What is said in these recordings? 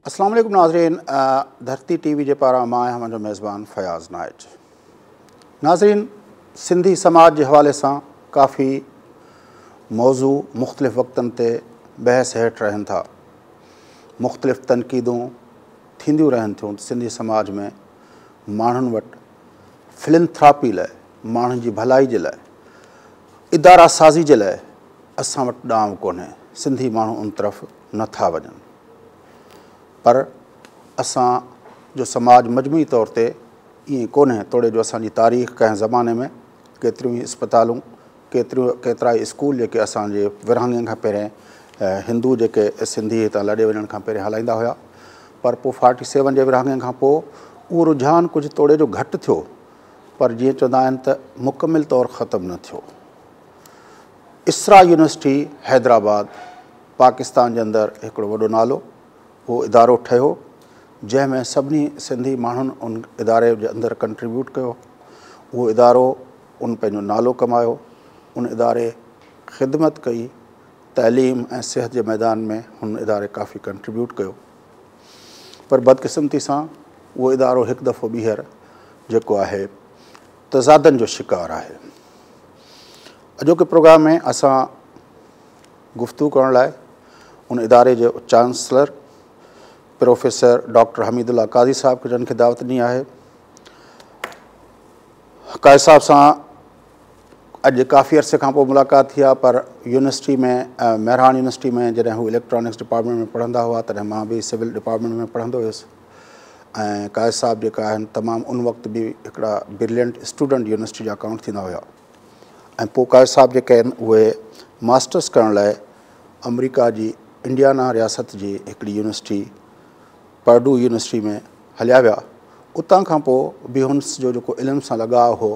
اسلام عليڪم ناظرين، ڌرتي ٽي وي جي پاران مان آهيان اوهان جو ميزبان فياض نائچ. ناظرين، سنڌي سماج جي حوالي سان ڪافي موضوع مختلف وقتن تي بحث هيٺ رهن ٿا، مختلف تنقيدون ٿينديون رهن ٿيون. سنڌي سماج ۾ ماڻهن وٽ فلنٿراپي لاء، ماڻهن جي ڀلائي جي لاء، ادارا سازي جي لاء اسان وٽ ڏانء ڪونهي. سنڌي ماڻهو ان طرف نٿا وڃن، پر اسان جو سماج مجموعي طور تي ائين ڪونهي. توڙي جو اسان جي تاريخ ڪنهن زماني ۾ ڪيتريون ئي اسپتالون، ڪيترا ئي اسڪول جيڪي اسان جي ورهاڱي کان پهرين هندو جيڪي سنڌي هتان لڏي وڃڻ کان پهرين هلائيندا هيا، پر پوء 47 جي ورهاڱي کان پوء اهو رجحان ڪجهه توڙي جو گهٽ ٿيو، پر جيئن چوندا آهن ته مڪمل طور ختم نه ٿيو. اسرا يونيورسٽي حيدرآباد پاڪستان جي اندر هڪڙو وڏو نالو اهو ادارو ٺهيو، جنهن ۾ سڀني سنڌي ماڻهن ان اداري جي اندر ڪنٽريبيوٽ ڪيو. اهو ادارو ان پنهنجو نالو ڪمايو، ان اداري خدمت ڪئي، تعليم ۽ صحت جي ميدان ۾ هن اداري ڪافي ڪنٽريبيوٽ ڪيو، پر بدقسمتي سان اهو ادارو هڪ دفعو ٻيهر جيڪو آهي تضادن جو شڪار آهي. اڄوڪي پروگرام ۾ اسان گفتگو ڪرڻ لاء ان اداري جو chancellor professor doctor Hamid Ullah Qazi صاحب کي جن کي دعوت ڏني آهي. قاضي صاحب سان اڄ ڪافي عرصي کان پوء ملاقات ٿي آهي، پر يونيورسٽي ۾ مهراڻ يونيورسٽي ۾ جڏهن هو اليڪٽرانڪس ڊپارٽمينٽ ۾ پڙهندا هئا، تڏهن مان به سول ڊپارٽمينٽ ۾ پڙهندو هيس، ۽ قاضي صاحب جيڪا آهن تمام ان وقت به هڪڙا برلينٽ اسٽوڊنٽ يونيورسٽي جا اڪائونٽ ٿيندا هيا. ۽ پوء قاضي صاحب جيڪي آهن اهي ماسٽرس ڪرڻ لاء آمريڪا جي انڊيانا رياست جي هڪڙي يونيورسٽي پرڊو يونيورسٽي ۾ هليا ويا. اتان کان پوء به هن جو جيڪو علم سان لڳاء هو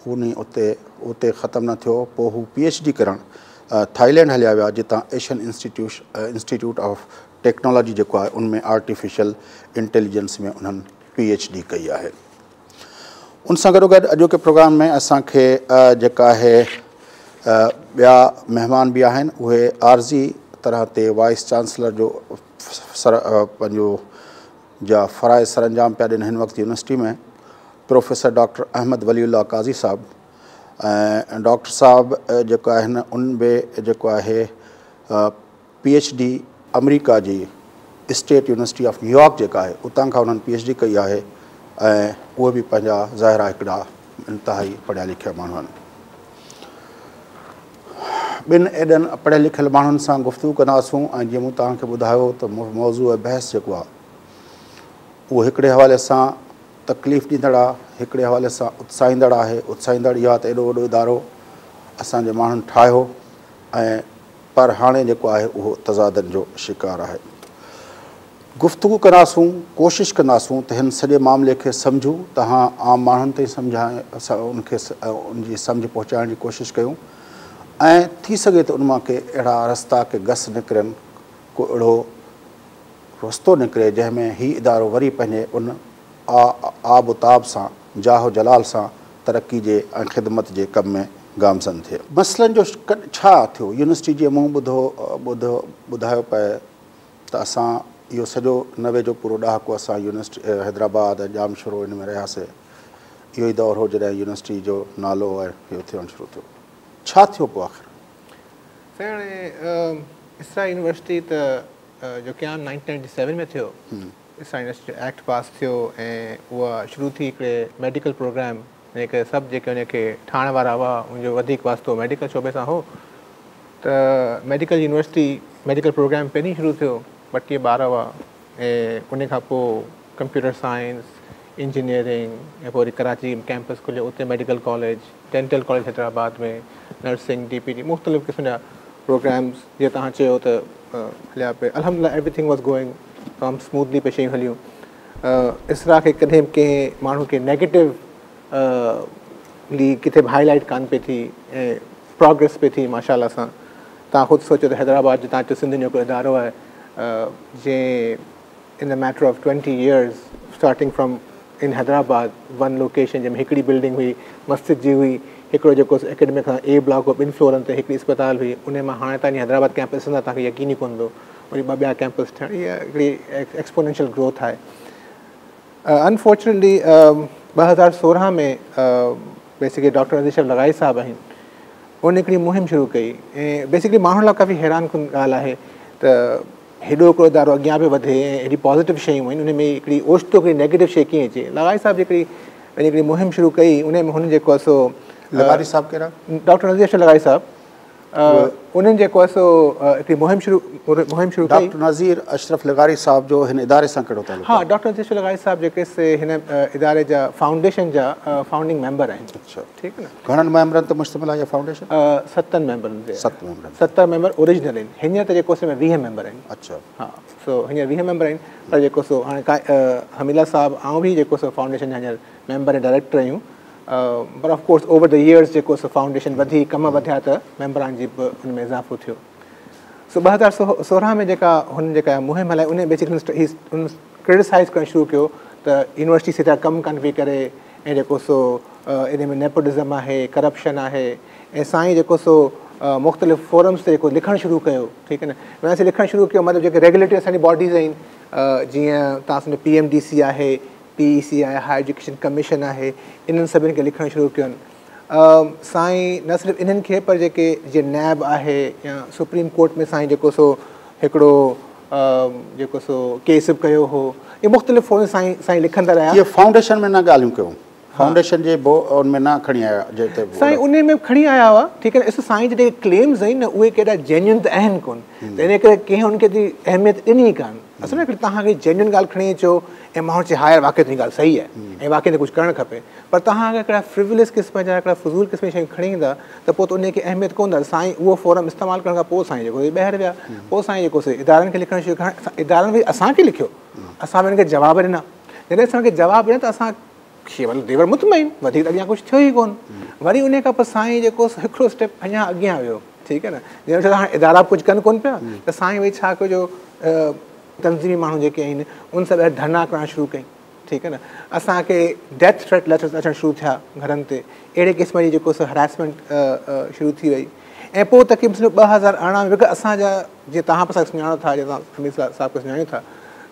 ان اتي ختم نه ٿيو. پوء هو پي ايڇ ڊي ڪرڻ ٿائيلينڊ هليا ويا، جتان ايشين انسٽيٽيوٽ آف ٽيڪنالاجي جيڪو آهي ان ۾ آرٽيفيشل انٽيليجنس ۾ انهن پي ايڇ ڊي ڪئي آهي. ان سان گڏوگڏ اڄوڪي پروگرام ۾ اسان کي جيڪا آهي ٻيا مهمان به آهن. اهي عارضي طرح تي وائيس چانسلر جو سر پنهنجو جا فرائض سر انجام پيا ڏين هن وقت يونيورسٽي ۾ پروفيسر ڊاڪٽر احمد ولي الله قاضي صاحب، ۽ ڊاڪٽر صاحب جيڪو آهن ان به جيڪو آهي پي ايڇ ڊي آمريڪا جي اسٽيٽ يونيورسٽي آف نيويارڪ جيڪا آهي اتان کان انهن پي ايڇ ڊي ڪئي آهي، ۽ اهي به پنهنجا ظاهر آهي هڪڙا انتهائي پڙهيا لکيا ماڻهو آهن. ٻن ايڏن پڙهيل لکيل ماڻهن سان گفتگو ڪنداسون، ۽ جيئن مون توهان کي ٻڌايو ته موضوع بحث جيڪو آهي اهو هڪڙي حوالي سان تڪليف ڏيندڙ آهي، هڪڙي حوالي سان اتساهيندڙ آهي. اتساهيندڙ اهو آهي ته ايڏو وڏو ادارو اسان جي ماڻهن ٺاهيو، ۽ پر هاڻي جيڪو آهي اهو تضادن جو شڪار آهي. گفتگو ڪنداسون، ڪوشش ڪنداسون ته هن سڄي معاملي کي سمجهون، توهان عام ماڻهن تائين سمجهائي ان کي ان جي سمجهه پهچائڻ جي ڪوشش ڪيون، ۽ ٿي سگهي ته ان مان ڪي اهڙا رستا، ڪي گس نڪرن، ڪو اهڙو رستو نڪري جنهن ۾ هي ادارو وري پنهنجي ان آب و تاب سان، جاه و جلال سان ترقي جي ۽ خدمت جي ڪم ۾ گامزن ٿئي. مسئلن جو ڇا ٿيو؟ يونيورسٽي جي مون ٻڌو ٻڌو ٻڌايو پئي ته اسان اهو سڄو 90 جو پورو ڏهاڪو اسان يونيورسٽي حيدرآباد ۽ ڄامشورو ان ۾ رهياسي. اهو ئي دور هو جڏهن يونيورسٽي جو نالو ۽ اهو ٿيڻ شروع ٿيو. ڇا ٿيو پوء آخر؟ سائين هاڻي اسرا يونيورسٽي ته جو قيام 1997 ۾ ٿيو، اسرا يونيورسٽي جو ايڪٽ پاس ٿيو ۽ اها شروع ٿي هڪڙي ميڊيڪل پروگرام، يعني ڪه سڀ جيڪي ان کي ٺاهڻ وارا هئا ان جو وڌيڪ واسطو ميڊيڪل شعبي سان هو، ته ميڊيڪل يونيورسٽي ميڊيڪل پروگرام پهرين شروع ٿيو، 32 ٻار هئا ۽ ان کان پوء ڪمپيوٽر سائنس، انجنيئرنگ ۽ پوء وري ڪراچي ڪيمپس کليو اتي medical college, dental college Hyderabad ۾ nursing, D P T مختلف قسم جا پروگرامز جيئن توهان چيو ته هليا پئي. الحمدلله ايوري ٿنگ واز گوئنگ تمام اسموٿلي پئي شيون هليون. اسرا کي ڪڏهن به ڪنهن ماڻهو کي نيگيٽو لي ڪٿي به هائي لائيٽ ڪانه پئي ٿي ۽ پراگريس پئي ٿي ماشاء الله سان. توهان خود سوچيو ته حيدرآباد جو توهان چيو سنڌين جو هڪ ادارو آهي جنهن in the matter of 20 years starting from in Hyderabad one location جنهن ۾ هڪڙي بلڊنگ هئي مسجد جي هئي، هڪڙو جيڪو اڪيڊمڪ کان اي بلاڪ هو ٻن فلورن تي هڪڙي اسپتال هئي، انهي مان هاڻي تائين حيدرآباد ڪيمپس ڏسندا توهان کي يقين ئي ڪونه ايندو. وري ٻه ٻيا ڪيمپس ٿيڻ، اها هڪڙي ايڪسپونينشل گروٿ آهي. Unfortunately 2016 ۾ basically doctor Nazir Ashraf لغاري صاحب آهن، ان هڪڙي مهم شروع ڪئي ۽ بيسڪلي ماڻهن لاء ڪافي حيران ڪن ڳالهه آهي ته هيڏو هڪڙو ادارو اڳيان پيو وڌي ۽ هيڏي پازيٽو شيون آهن، ان ۾ هڪڙي اوچتو هڪڙي نيگيٽو شيء ڪيئن اچي. لغاري صاحب جيڪڙي پنهنجي هڪڙي مهم شروع ڪئي، ان ۾ هن جيڪو آهي سو لغاري صاحب ڪهڙا؟ ڊاڪٽر نذير اشرف لغاري صاحب، انهن جيڪو آهي سو هڪڙي مهم شروع مهم شروع ڪئي. ڊاڪٽر نذير اشرف لغاري صاحب جو هن اداري سان ڪهڙو تعلق آهي؟ ها، ڊاڪٽر نذير اشرف لغاري صاحب جيڪي سي هن اداري جا فائونڊيشن جا فائونڊنگ ميمبر آهن. اڇا، ٺيڪ آهي نه. گهڻن ميمبرن تي مشتمل آهي اها فائونڊيشن؟ 7 ميمبرن تي. 7 ميمبرن. 7 ميمبر اوريجنل آهن، هينئر ته جيڪو سو 20 ميمبر آهن. اڇا. ها، سو هينئر 20 ميمبر آهن، پر جيڪو سو هاڻي حميلا صاحب آئون به جيڪو سو فائونڊيشن جا هينئر ميمبر ۽ ڊائريڪٽر آهيون، پر of course over the years جيڪو سو فائونڊيشن وڌي، ڪم وڌيا ته ميمبران جي به ان ۾ اضافو ٿيو. سو 2016 ۾ جيڪا هن جيڪا مهم هلائي، ان بيسڪلي هن ڪرٽيسائز ڪرڻ شروع ڪيو ته يونيورسٽي سڌا ڪم ڪانه پئي ڪري ۽ جيڪو سو ان ۾ نيپوٽزم آهي، ڪرپشن آهي، ۽ سائين جيڪو سو مختلف فورمز تي جيڪو لکڻ شروع ڪيو، ٺيڪ آهي نه، معنيٰ لکڻ شروع ڪيو مطلب جيڪي ريگوليٽري اسان جي باڊيز آهن، جيئن توهان سمجهو پي ايم ڊي سي آهي، پي اي سي آهي، هائر ايجوڪيشن ڪميشن آهي، انهن سڀني کي لکڻ شروع ڪيون. سائين نه صرف انهن کي پر جيڪي جيئن نيب آهي يا سپريم ڪورٽ ۾ سائين جيڪو سو هڪڙو جيڪو سو ڪيس به ڪيو هو، اهي مختلف فورم سائين سائين لکندا رهيا. اهي فائونڊيشن ۾ نه ڳالهيون ڪيون، فائونڊيشن جي بو ان ۾ نه کڻي آيا جتي سائين انهي ۾ کڻي آيا هئا، ٺيڪ آهي نه. ڏسو سائين جا جيڪي ڪليمز آهن نه اهي ڪيڏا جينيون ته آهن ڪونه، ته انهي ڪري ڪنهن ان کي ايتري اهميت ڏني ئي ڪانه. اصل ۾ توهان کي جينيون ڳالهه کڻي اچو ۽ ماڻهو چئي ها يار واقعي تنهنجي ڳالهه صحيح آهي ۽ واقعي ڪجهه ڪرڻ کپي، پر توهان اگر هڪڙا فريولس قسم جا هڪڙا فضول قسم جون شيون کڻي ايندا ته پوء ته انهي کي اهميت ڪونه ڏيندا. سائين اهو فورم استعمال ڪرڻ کان پوء سائين جيڪو ٻاهر ويا، پوء سائين جيڪو سو ادارن کي لکڻ شروع ڪيو. ادارن به اسان کي لکيو، اسان به انهن کي جواب ڏنا. جڏهن اسان کي جواب ڏنا ته اسان کي مطلب the ور مطمئن، وڌيڪ اڳيان ڪجهه ٿيو ئي ڪونه. وري انهي کان پوء سائين جيڪو سو هڪڙو اسٽيپ اڃا اڳيان ويو، ٺيڪ آهي نه، جڏهن ڏٺو ته هاڻي ادارا به ڪجهه ڪن ڪونه پيا ته سائين وري ڇا ڪيو جو تنظيمي ماڻهو جيڪي آهن ان سان ٻاهر ڌرڻا ڪرڻ شروع ڪئي، ٺيڪ آهي نه. اسان کي ڊيٿ ٿريٽ ليٽرز اچڻ شروع ٿيا گهرن تي، اهڙي قسم جي جيڪو سو هراسمينٽ شروع ٿي وئي. ۽ پوء تقريبن سمجهو 2018 ۾ اسان جا جيئن توهان به اسان کي سڃاڻو ٿا، جيئن توهان حميد صاحب کي سڃاڻيو ٿا،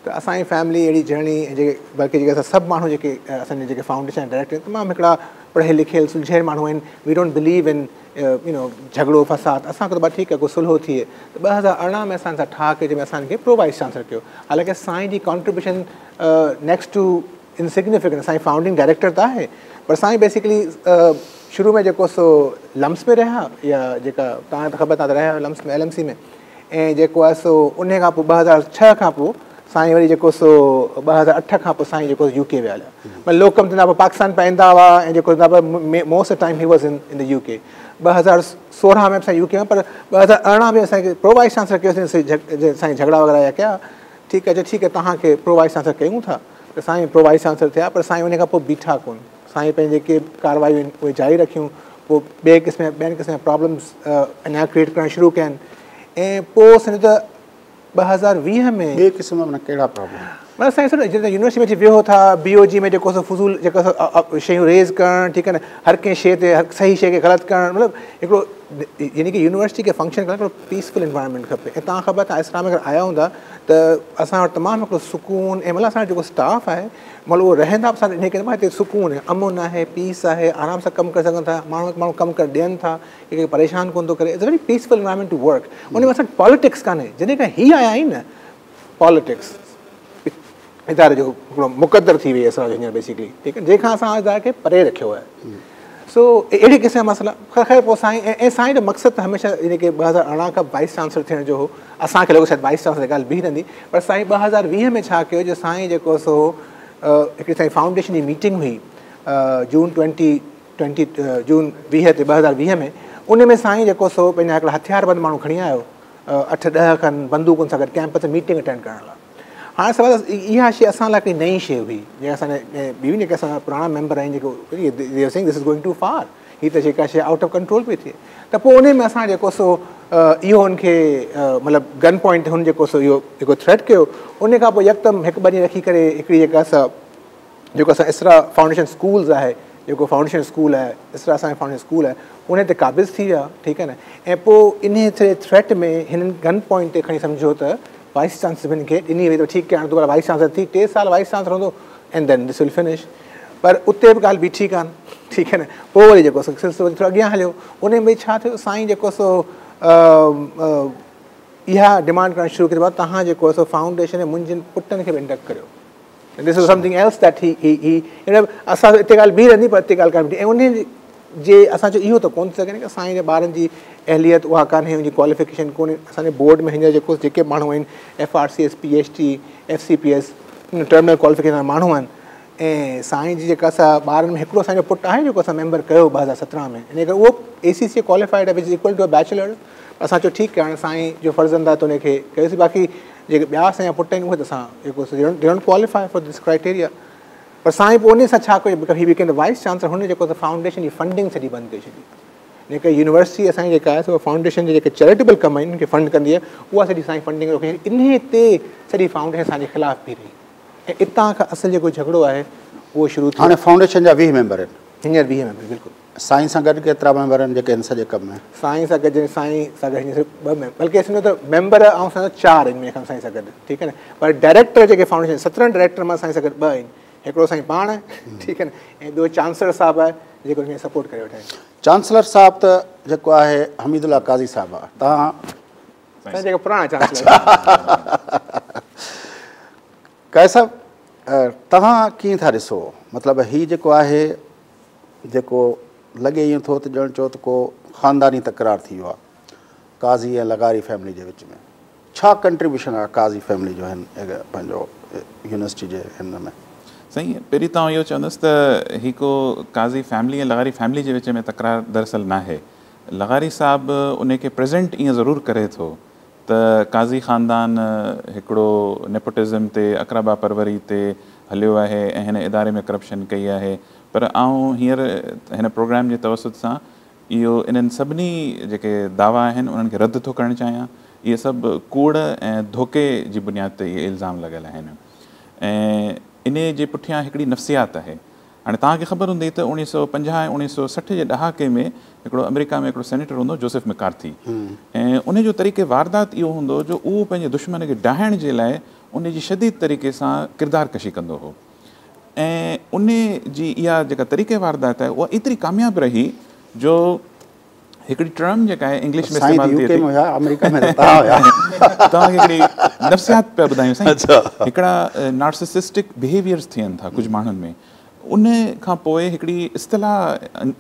ته اسان جي فيملي اهڙي جرني ۽ جيڪي بلڪه جيڪي اسان سڀ ماڻهو جيڪي اسان جا جيڪي فائونڊيشن جا ڊائريڪٽر آهن تمام هڪڙا پڙهيل لکيل سلجهيل ماڻهو آهن. We don't believe in you know جهڳڙو فساد، اسان کي ته ٺيڪ آهي ڪو صلح ٿئي. ته 2018 ۾ اسان سان ٺاهه ڪئي جنهن ۾ اسان کي پرو وائيس چانسلر ڪيو. حالانڪه سائين جي ڪانٽريبيوشن نيڪسٽ ٽو انسگنيفڪنٽ، سائين فائونڊنگ ڊائريڪٽر ته آهي پر سائين بيسيڪلي شروع ۾ جيڪو سو لمس ۾ رهيا، يا جيڪا توهان کي ته خبر توهان ته رهيا آهيو لمس ۾ ايل ايم سي ۾، ۽ جيڪو آهي سو انهي کان پوء 2006 کان پوء سائين وري جيڪو سو 2008 کان پوء سائين جيڪو يو ڪي ويا هليا. مطلب لوڪم ٿيندا پوء پاڪستان پيا ايندا هئا ۽ جيڪو ٿيندا پر most of time he was in the U K. 2016 ۾ به سائين يو ڪي ۾ پر 2018 ۾ اسان کي پرو وائيس چانسلر ڪيوسين، سائين جهڳڙا وغيره يا ڪيا، ٺيڪ آهي چيو ٺيڪ آهي توهان کي پرو وائيس چانسلر ڪيون ٿا ته سائين پرو وائيس چانسلر ٿيا، پر سائين انهي کان پوء بيٺا ڪونه، سائين پنهنجي جيڪي ڪاروايون آهن اهي جاري رکيون، پوء ٻئي قسم جا ٻين قسم جا پرابلمس اڃا ڪريئيٽ ڪرڻ شروع ڪيا آهن ۽ پوء سمجهو ته 2020 ۾. ٻئي قسم جا معنيٰ ڪهڙا پرابلم؟ معنيٰ سائين سر جڏهن يونيورسٽي ۾ اچي ويهو ٿا، بي او جي ۾ جيڪو سو فضول جيڪو سو شيون ريز ڪرڻ، ٺيڪ آهي نه، هر ڪنهن شيء تي هر صحيح شيء کي غلط ڪرڻ، مطلب هڪڙو يعني ڪه يونيورسٽي کي فنڪشن ڪرڻ هڪڙو پيسفل انوائرمينٽ کپي. ۽ توهان خبر توهان اسلام اگر آيا هوندا ته اسان وٽ تمام هڪڙو سڪون ۽ مطلب اسان جو جيڪو اسٽاف آهي مطلب اهو رهندا به اسان انهي ڪري هتي سڪون آهي، امن آهي، پيس آهي، آرام سان ڪم ڪري سگهن ٿا، ماڻهو ماڻهو ڪم ڪرڻ ڏين ٿا، ڪنهن کي پريشان ڪونه ٿو ڪري. It's a very peaceful environment to work. ان ۾ اسان وٽ پاليٽڪس ڪانهي. جڏهن کان هي آيا آهن نه پاليٽڪس اداري جو هڪڙو مقدر ٿي وئي اسان جو هينئر بيسيڪلي، ٺيڪ آهي، جنهن کان اسان اداري کي پري رکيو آهي. سو اهڙي قسم جا مسئلا خير پوء سائين ۽ سائين جو مقصد ته هميشه يعني ڪه 2018 کان وائيس چانسلر ٿيڻ جو هو. اسان کي لڳو شايد وائيس چانسلر جي ڳالهه بيهي رهندي، پر سائين 2020 ۾ ڇا ڪيو جو سائين جيڪو سو هڪڙي سائين فائونڊيشن جي ميٽنگ هئي جون ٽوئنٽي ٽوئنٽي جون 20 تي 2020 ۾، ان ۾ سائين جيڪو سو پنهنجا هڪڙا هٿياربند ماڻهو کڻي آيو 8 10 کن بندوقن سان گڏ ڪيمپس ۾ ميٽنگ اٽينڊ ڪرڻ لاء. هاڻي سوال اها شيء اسان لاء هڪڙي نئين شيء هئي، جيڪا اسان جا ٻي به جيڪي اسان جا پراڻا ميمبر آهن جيڪي they are saying this is going too far, هي ته جيڪا شيء آئوٽ آف ڪنٽرول پئي ٿئي. ته پوء انهي ۾ اسان جيڪو سو اهو هن کي مطلب گن پوائنٽ تي هن جيڪو سو اهو جيڪو ٿريٽ ڪيو، انهي کان پوء يڪدم هڪ ٻه ڏينهن رکي ڪري هڪڙي جيڪا سا جيڪو اسان اسرا فائونڊيشن اسڪولز آهي، جيڪو فائونڊيشن اسڪول آهي، اسرا سائنس فائونڊيشن اسڪول آهي، انهي تي قابض ٿي ويا، ٺيڪ آهي نه. ۽ پوء انهي ٿريٽ ۾ هنن گن پوائنٽ تي کڻي سمجهو ته وائيس چانسلر سڀني کي ڏني وئي ته ٺيڪ آهي هاڻي تون وائيس چانسلر ٿي 3 سال وائيس چانسلر هوندو and then this will finish پر اتي به ڳالهه بيٺي ڪانه ٺيڪ آهي نه پوء وري جيڪو سو سلسلو ٿورو اڳيان هليو ان ۾ ڇا ٿيو سائين جيڪو سو اها ڊمانڊ ڪرڻ شروع ڪئي ته بابا توهان جيڪو سو فائونڊيشن ۾ منهنجن پٽن کي به انڊڪٽ ڪريو this is something else that he he he اسان اتي ڳالهه بيهي رهندي پر اتي ڳالهه ڪانه بيٺي ۽ ان جي اسان چيو اهو ته ڪونه ٿي سگهي نه ڪه سائين جي ٻارن جي اهليت اها ڪانهي ان جي ڪواليفڪيشن ڪونهي اسان جي بورڊ ۾ هينئر جيڪو جيڪي ماڻهو آهن F R C S P H D F C P S terminal qualification وارا ماڻهو آهن ۽ سائين جي جيڪا سا ٻارن ۾ هڪڙو اسان جو پٽ آهي جيڪو اسان ميمبر ڪيو 2017 ۾ ان ڪري اهو اي سي سي ڪواليفائيڊ آهي which is equal to a bachelor اسان چيو ٺيڪ آهي هاڻي سائين جو فرزند آهي ته ان کي ڪيوسين باقي جيڪي ٻيا اسان جا پٽ آهن اهي ته اسان جيڪو they don't qualify for this criteria پر سائين پوء انهي سان ڇا ڪيو because he became the vice chancellor هن جيڪو ته فائونڊيشن جي فنڊنگ سڄي بند ڪري ڇڏي جيڪا يونيورسٽي اسان جي جيڪا آهي سو فائونڊيشن جي جيڪي چيريٽيبل ڪم آهن ان کي فنڊ ڪندي آهي اها سڄي سائين فنڊنگ روڪي ڇڏي انهي تي سڄي فائونڊيشن اسان جي خلاف بيهي رهي ۽ اتان کان اصل جيڪو جهڳڙو آهي اهو شروع ٿيو. هاڻي فائونڊيشن جا 20 ميمبر آهن. هينئر 20 ميمبر بلڪل. سائين سان گڏ ڪيترا ميمبر آهن جيڪي هن سڄي ڪم ۾؟ سائين سان گڏ سائين سان گڏ هينئر صرف 2 ميمبر بلڪه سمجهو ته ميمبر آئون سمجهان ٿو 4 آهن مون سائين سان گڏ ٺيڪ آهي نه پر ڊائريڪٽر جيڪي فائونڊيشن 17 ڊائريڪٽر مان سائين سان گڏ 2 آهن هڪڙو سائين پاڻ ٺيڪ آهي نه ۽ ٻيو چانسلر صاحب آهي جيڪو هن کي سپورٽ ڪري ويٺا آهن. چانسلر صاحب ته جيڪو آهي حميد الله قاضي صاحب آهي توهان سائين جيڪا پراڻا چانسلر قاضي صاحب توهان ڪيئن ٿا ڏسو مطلب هي جيڪو آهي جيڪو لڳي ائين ٿو ته ڄڻ چئو ته ڪو خانداني تڪرار ٿي ويو آهي قاضي ۽ لغاري فيملي جي وچ ۾ ڇا ڪنٽريبيوشن آهي قاضي فيملي جو هن پنهنجو يونيورسٽي جي هن ۾؟ سائين پهرين ته آئون اهو چوندس ته هي ڪو قاضي فيملي ۽ لغاري فيملي جي وچ ۾ تڪرار دراصل ناهي. لغاري صاحب ان کي پريزنٽ ائين ضرور ڪري ٿو ته قاضي خاندان هڪڙو نيپوٽزم تي اقربا پروري تي هليو آهي ۽ هن اداري ۾ ڪرپشن ڪئي آهي پر آئون هينئر هن پروگرام جي توسط سان اهو انهن سڀني جيڪي دعويٰ آهن انهن کي رد ٿو ڪرڻ چاهيان. اهي سڀ ڪوڙ ۽ ڌوڪي جي بنياد تي اهي الزام لڳل آهن ۽ انهي جي پٺيان هڪڙي نفسيات آهي. هاڻي توهان کي خبر هوندي ته 1950 ۽ 1960 جي ڏهاڪي ۾ هڪڙو آمريڪا ۾ هڪڙو سينيٽر هوندو هو جوزف مڪارٿي ۽ انهي جو طريقي واردات اهو هوندو هو جو اهو پنهنجي دشمن کي ڊاهڻ جي لاء انهي جي شديد طريقي سان ڪردار ڪشي ڪندو هو. ۽ ان جي اها جيڪا طريقه واردات آهي اها ايتري ڪامياب رهي جو هڪڙي ٽرم جيڪا آهي انگلش ۾ استعمال ٿئي ٿي آمريڪا ۾ توهان کي هڪڙي نفسيات پيا ٻڌايون سائين هڪڙا نارسيسسٽڪ بهيويئرس ٿين ٿا ڪجهه ماڻهن ۾ ان کان پوء هڪڙي اصطلاح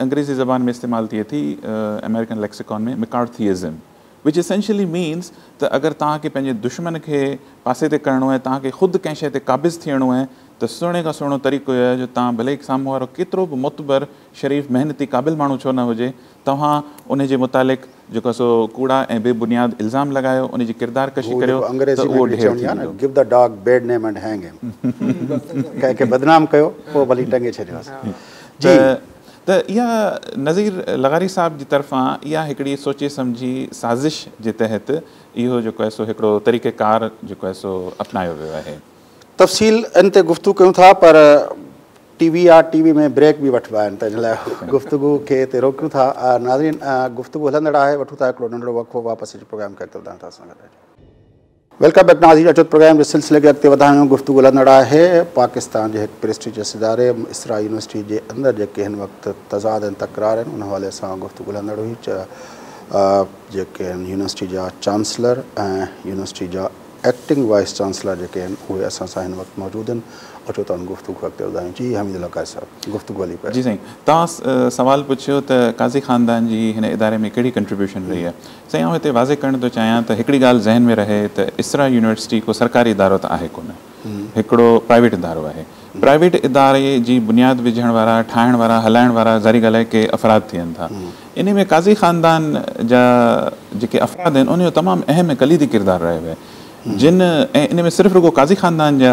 انگريزي زبان ۾ استعمال ٿئي ٿي آمريڪن ليڪسيڪان ۾ مڪارٿيزم Which essentially means ته اگر توهان کي پنهنجي دشمن کي پاسي تي ڪرڻو آهي، توهان کي خود ڪنهن شيء تي قابض ٿيڻو آهي ته سهڻي کان سهڻو طريقو اهو آهي جو توهان ڀلي سامهون وارو ڪيترو به معتبر، شريف، محنتي، قابل ماڻهو ڇو نه هجي، توهان ان جي متعلق جيڪو سو ڪوڙا ۽ بي بنياد الزام لڳايو، ان جي ڪردار ڪشي ڪريو ته اهو ڍير ٿي ويندو. Give the dog bad name and hang him ڪنهن کي بدنام ڪيو پوء ڀلي ٽنگي ڇڏيوس. جي. ته اها نذير لغاري صاحب جي طرفان اها هڪڙي سوچي سمجهي سازش جي تحت اهو جيڪو آهي سو هڪڙو طريقه ڪار جيڪو آهي سو اپنايو ويو آهي. تفصيل ان تي گفتگو ڪيون ٿا پر ٽي وي آ ٽي وي ۾ بريڪ به وٺبا آهن تنهن لاء گفتگو کي هتي روڪيون ٿا. ناظرين گفتگو هلندڙ آهي وٺون ٿا هڪڙو ننڍڙو وقفو واپس اچي پروگرام کي اڳتي وڌايون ٿا اسان گڏ رهجو. Welcome back ناظرين اچو ته پروگرام جي سلسلي کي اڳتي وڌايون گفتگو هلندڙ آهي پاڪستان جي هڪ پريسٽيجس اداري اسرا يونيورسٽي جي اندر جيڪي هن وقت تضاد ۽ تڪرار آهن ان حوالي سان گفتگو هلندڙ هئي جيڪي آهن يونيورسٽي جا چانسلر ۽ يونيورسٽي جا ايڪٽنگ وائيس چانسلر جيڪي آهن اهي اسان سان هن وقت موجود آهن اچو ته ان گفتگو کي اڳتي وڌايون جي حميد الله قاضي صاحب گفتگو هلي پئي. جي سائين توهان سوال پڇيو ته قاضي خاندان جي هن اداري ۾ ڪهڙي ڪنٽريبيوشن رهي آهي سائين آئون هتي واضح ڪرڻ ٿو چاهيان ته هڪڙي ڳالهه ذهن ۾ رهي ته اسرا يونيورسٽي ڪو سرڪاري ادارو ته آهي ڪونه هڪڙو پرائيويٽ ادارو آهي پرائيويٽ اداري جي بنياد وجهڻ وارا ٺاهڻ وارا هلائڻ وارا ظاهري ڳالهه آهي ڪي افراد ٿين ٿا انهي ۾ قاضي خاندان جا جيڪي افراد آهن انهي جو تمام اهم ۽ ڪليدي ڪردار رهيو آهي جن ۽ ان ۾ صرف رڳو قاضي خاندان جا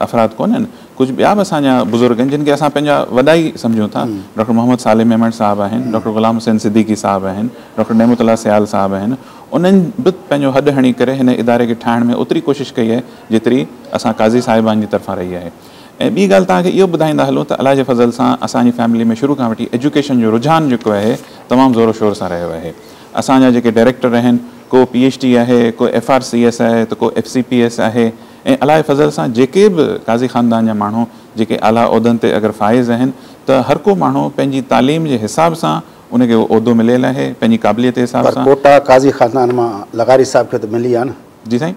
افراد ڪونهن، ڪجهه ٻيا به اسان جا بزرگ آهن جن کي اسان پنهنجا وڏا ئي سمجهون ٿا. ڊاڪٽر محمد صالح ميمڻ صاحب آهن، ڊاڪٽر غلام حسين صديقي صاحب آهن، ڊاڪٽر نعمت الله سيال صاحب آهن، انهن به پنهنجو هڏ هڻي ڪري هن اداري کي ٺاهڻ ۾ اوتري ڪوشش ڪئي آهي جيتري اسان قاضي صاحبان جي طرفان رهي آهي. ۽ ٻي ڳالهه توهان کي اهو ٻڌائيندا هلون ته الله جي فضل سان اسان جي فيملي ۾ شروع کان وٺي ايجوڪيشن جو رجحان جيڪو آهي تمام زور و شور سان رهيو آهي. اسان جا جيڪي ڊائريڪٽر آهن ڪو پي ايڇ ڊي آهي، ڪو ايف آر سي ايس آهي ته ڪو ايف سي پي ايس آهي ۽ الله جي فضل سان جيڪي به قاضي خاندان جا ماڻهو جيڪي اعليٰ عهدن تي اگر فائز آهن ته هر ڪو ماڻهو پنهنجي تعليم جي حساب سان ان کي اهو عهدو مليل آهي پنهنجي قابليت جي حساب پر سان. ڪوٽا قاضي خاندان مان لغاري صاحب کي ته ملي آهي نه. جي سائين.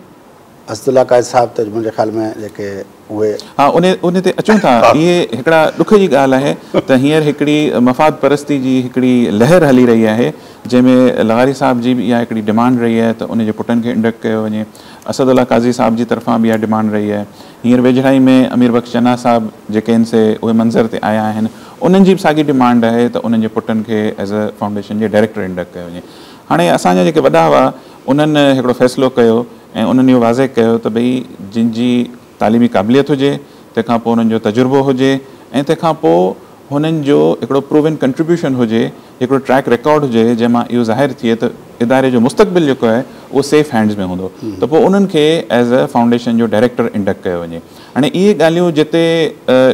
اسدالله قاضي صاحب ته منهنجي خيال ۾ جيڪي اهي. ها ان تي اچون ٿا. اهي هڪڙا ڏک جي ڳالهه آهي ته هينئر هڪڙي مفاد پرستي جي هڪڙي لهر هلي رهي آهي جنهن ۾ لغاري صاحب جي به اها هڪڙي ڊمانڊ رهي آهي ته ان جي پٽن کي انڊڪٽ ڪيو وڃي. اسد الله قاضي صاحب جي طرفان به اها ڊمانڊ رهي آهي. هينئر ويجهڙائي ۾ امير بخش چنا صاحب جيڪي آهن سي اهي منظر تي آيا آهن انهن جي به ساڳي ڊمانڊ آهي ته انهن جي پٽن کي ايز اي فائونڊيشن جي ڊائريڪٽر انڊڪٽ ڪيو وڃي. هاڻي اسان جا جيڪي وڏا هئا انهن هڪڙو فيصلو ڪيو ۽ انهن اهو واضح ڪيو ته ڀئي جن جي تعليمي قابليت هجي، تنهن کان پوء انهن جو تجربو هجي ۽ تنهن کان پوء هنن جو هڪڙو پروون ڪنٽريبيوشن هجي، هڪڙو ٽريڪ رڪارڊ هجي جنهن مان اهو ظاهر ٿئي ته اداري جو مستقبل جيڪو آهي اهو سيف هينڊز ۾ هوندو ته پوء انهن کي ايز اي فائونڊيشن جو ڊائريڪٽر انڊڪٽ ڪيو وڃي. هاڻي اهي ڳالهيون جتي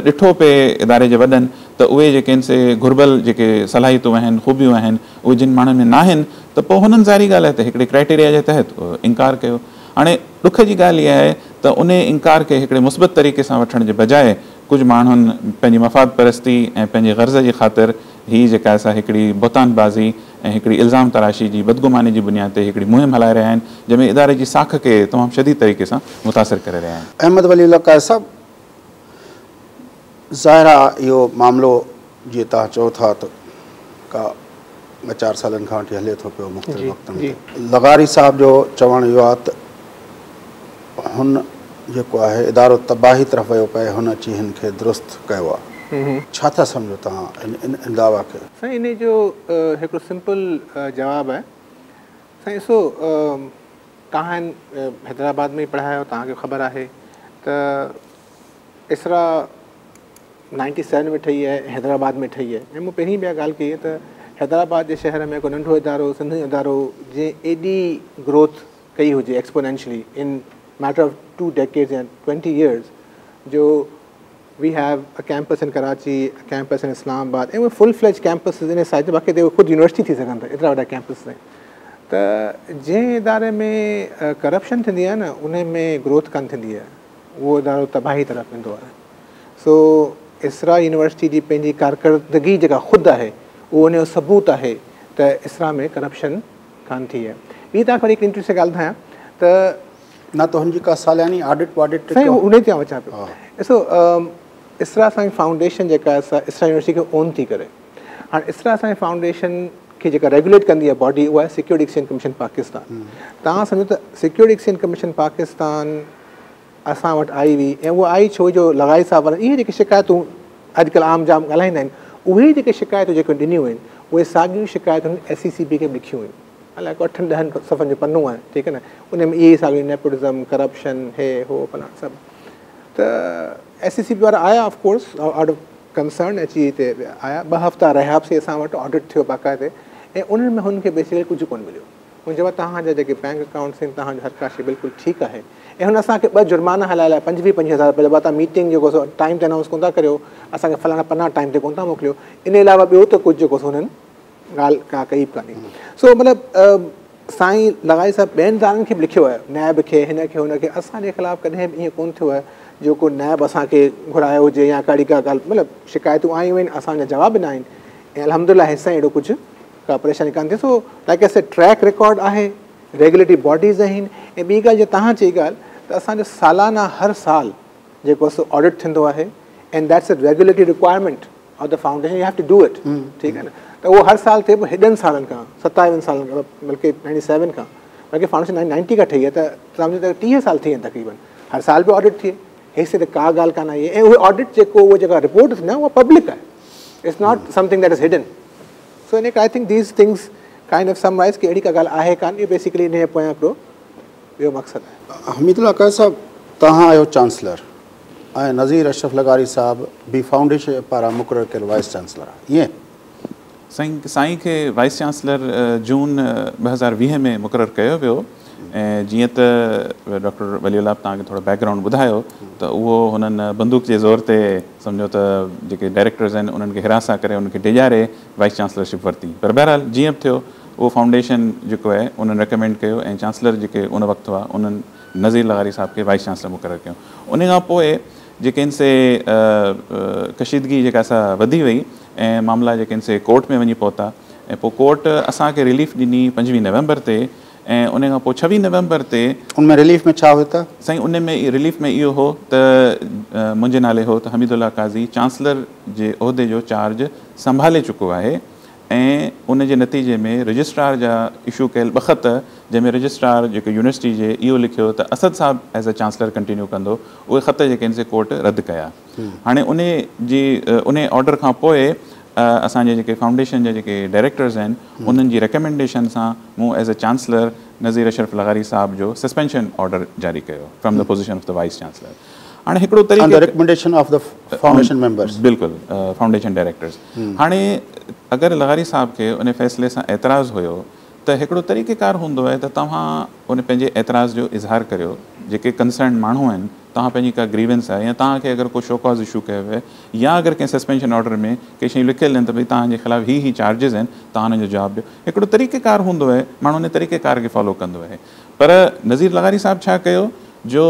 ڏٺو پئي اداري جي وڏن ته اهي جيڪي آهن سي گهربل جيڪي صلاحيتون آهن، خوبيون آهن، اهي جن ماڻهن ۾ ناهن ته پوء هنن ظاهري ڳالهه آهي ته هڪڙي ڪرائيٽيريا جي تحت انڪار ڪيو. هاڻي ڏک جي ڳالهه اها آهي ته انهي انڪار کي هڪڙي مثبت طريقي سان وٺڻ جي بجاء ڪجهه ماڻهن پنهنجي مفاد پرستي ۽ پنهنجي غرض جي خاطر هي جيڪا آهي سا هڪڙي بهتان بازي ۽ هڪڙي الزام تراشي جي بدگماني جي بنياد تي هڪڙي مهم هلائي رهيا آهن جنهن ۾ اداري جي ساک کي تمام شديد طريقي سان متاثر ڪري رهيا آهن. احمد ولي الله قاضي صاحب ظاهر آ اهو معاملو جيئن توهان چئو ٿا ته ڪا ٻه چار سالن کان وٺي هلي ٿو پيو مختلف وقتن تي. لغاري صاحب جو چوڻ اهو آ ته هن جيڪو آهي ادارو تباهي طرف ويو پئي هن اچي هن کي درست ڪيو آ. ڇا ٿا سمجهو توهان ان دعويٰ کي؟ سائين انهي جو هڪڙو سمپل جواب آهي سائين ڏسو توهان حيدرآباد ۾ ئي پڙهيا آهيو توهان کي خبر آهي ته اسرا نائنٽي سيون ۾ ٺهي آهي حيدرآباد ۾ ٺهي آهي ۽ مون پهرين به اها ڳالهه ڪئي آهي ته حيدرآباد جي شهر ۾ ڪو ننڍو ادارو سنڌين ادارو جنهن ايڏي گروٿ ڪئي هجي exponentially in matter of two decades يا ٽوئنٽي يئرز جو we have a campus in Karachi a campus in Islamabad ۽ اهي full fledged campuses in size باقي اهي خود يونيورسٽي ٿي سگهن ٿا ايترا وڏا ڪيمپسز آهن ته جنهن اداري ۾ ڪرپشن ٿيندي آهي نه ان ۾ گروٿ ڪانه ٿيندي آهي اهو ادارو تباهي طرف ويندو آهي. سو اسرا يونيورسٽي جي پنهنجي ڪارڪردگي جيڪا خود آهي اهو ان جو ثبوت آهي ته اسرا ۾ ڪرپشن ڪانه ٿي آهي. ٻي توهان کي وري هڪ انٽريسٽنگ ڳالهه ٻڌايان ته. نه ته هن جي ڪا سالياني آڊٽ واڊٽ. سائين انهي تي آئون اچان پيو. ڏسو اسرا اسلامڪ فائونڊيشن جيڪا آهي سا اسرا يونيورسٽي کي اون ٿي ڪري. هاڻ اسرا اسلامڪ فائونڊيشن کي جيڪا ريگوليٽ ڪندي آهي باڊي اها آهي سيڪيورٽي ايڪسچينج ڪميشن پاڪستان. توهان سمجهو ته سيڪيورٽي ايڪسچينج ڪميشن پاڪستان اسان وٽ آئي هئي ۽ اها آئي ڇو جو لغاري صاحب وارن اهي جيڪي شڪايتون اڄڪلهه عام جام ڳالهائيندا آهن اهي جيڪي شڪايتون جيڪي ڏنيون آهن اهي ساڳيون شڪايتون ايس اي سي پي کي به لکيون هيون الائي ڪو اٺن ڏهن صفحن جو پنو آهي ٺيڪ آهي نه ان ۾ اهي ساڳيون نيپوٽزم ڪرپشن هي هو فلاڻ سڀ ته ايس اي سي پي وارا آيا of course out of concern اچي هتي آيا ٻه هفتا رهيا به سهي اسان وٽ آڊٽ ٿيو باقاعدي ۽ انهن ۾ هنن کي بيسيڪلي ڪجهه ڪونه مليو هن چيو توهان جا جيڪي بينڪ اڪائونٽس آهن توهان جو هر ڪا شيء بلڪل ٺيڪ آهي ۽ هن اسان کي ٻه جرمانا هلايل آهي پنجويهه پنجويهه هزار رپيا جا توهان ميٽنگ جيڪو سو ٽائيم تي انائونس ڪونه ٿا ڪريو اسان کي فلاڻا پنا ٽائيم تي ڪونه ٿا موڪليو ان علاوه ٻيو ته ڪجهه جيڪو سو هنن ڳالهه ڪا ڪئي به ڪانهي سو مطلب سائين لغاري صاحب ٻين ادارن کي به لکيو آهي نيب کي هن کي هن کي اسان جي خلاف ڪڏهن به ائين ڪونه ٿيو آهي جو ڪو نيب اسان کي گهرايو هجي يا ڪا اهڙي ڪا ڳالهه مطلب شڪايتون آيون آهن اسان جا جواب ڏنا آهن ۽ الحمدلله هيستائين اهڙو ڪجهه ڪا پريشاني ڪانه ٿي so like I said track record آهي ريگوليٽري باڊيز آهن ۽ ٻي ڳالهه جيئن توهان چئي ڳالهه ته اسان جو سالانه هر سال جيڪو سو آڊٽ ٿيندو آهي and that's a regulatory requirement of the foundation you have to do it ٺيڪ آهي نه ته اهو هر سال ٿئي پيو هيڏن سالن کان ستاويهن سالن کان بلڪه نائنٽي سيون کان بلڪه فائونڊيشن نائنٽي نائنٽي کان ٺهي آهي ته سمجهو ته 30 سال ٿي ويا آهن تقريبن هر سال پيو آڊٽ ٿئي هيستائين ته ڪا ڳالهه ڪانه آئي آهي ۽ اهي آڊٽ جيڪو اهو جيڪا رپورٽ ٿيندي آهي اها پبلڪ آهي it's not something that is hidden so ان ڪري I think these things kind of summarise ڪي اهڙي ڪا ڳالهه آهي ڪانه اهو بيسيڪلي انهيء جي پويان هڪڙو ٻيو مقصد آهي. حميد الله قاضي صاحب توهان آهيو چانسلر ۽ نذير اشرف لغاري صاحب به فائونڊيشن پاران مقرر ڪيل وائيس چانسلر آهي ائين؟ سائين سائين کي وائيس چانسلر جون 2020 ۾ مقرر ڪيو ويو ۽ جيئن ته ڊاڪٽر ولي الله به توهان کي ٿورو بيڪ گرائونڊ ٻڌايو ته اهو هنن بندوق جي زور تي سمجهو ته جيڪي ڊائريڪٽرز آهن انهن کي هراسان ڪري انهن کي ڊيڄاري وائيس چانسلرشپ ورتي پر بهرحال جيئن به ٿيو اهو فائونڊيشن جيڪو آهي انهن ريڪمينڊ ڪيو ۽ چانسلر جيڪي ان وقت هئا انهن نذير لغاري صاحب کي وائيس چانسلر مقرر ڪيو. ان کان پوء جيڪي آهن سي ڪشيدگي جيڪا سا وڌي وئي ۽ معاملا جيڪي آهن سي ڪورٽ ۾ وڃي پهتا ۽ پوء ڪورٽ اسان کي رليف ڏني 25 نومبر تي ۽ ان کان پوء 26 نومبر تي. ان ۾ رليف ۾ ڇا هيو ته؟ سائين ان ۾ رليف ۾ اهو هو ته منهنجي نالي هو ته حميد الله قاضي چانسلر جي عهدي جو چارج سنڀالي چڪو آهي ۽ ان جي نتيجي ۾ رجسٽرار جا اشو ڪيل ٻه خط جنهن ۾ رجسٽرار جيڪو يونيورسٽي جي اهو لکيو ته اسد صاحب ايز ا چانسلر ڪنٽينيو ڪندو اهي خط جيڪي آهن سي ڪورٽ رد ڪيا. هاڻي ان جي ان آرڊر کان پوء اسان جي جيڪي فائونڊيشن جا جيڪي ڊائريڪٽرز آهن انهن جي ريڪمينڊيشن سان مون as a chancellor Nazir Ashraf لغاري صاحب جو سسپينشن آرڊر جاري ڪيو from the position of the vice chancellor. هاڻي هڪڙو طريقي on the recommendation of the foundation members. بلڪل فائونڊيشن ڊائريڪٽرز. هاڻي اگر لغاري صاحب کي ان فيصلي سان اعتراض هيو ته هڪڙو طريقي ڪار هوندو آهي ته توهان ان پنهنجي اعتراض جو اظهار ڪريو، جيڪي ڪنسرنڊ ماڻهو آهن توهان پنهنجي ڪا گريونس آهي يا توهان کي اگر ڪو شوڪاز اشو ڪيو ويو آهي يا اگر ڪنهن سسپينشن آرڊر ۾ ڪي شيون لکيل آهن ته ڀئي توهان جي خلاف هي هي چارجز آهن توهان انهن جو جواب ڏيو. هڪڙو طريقي ڪار هوندو آهي، ماڻهو ان طريقي ڪار کي فالو ڪندو آهي. پر نذير لغاري صاحب ڇا ڪيو جو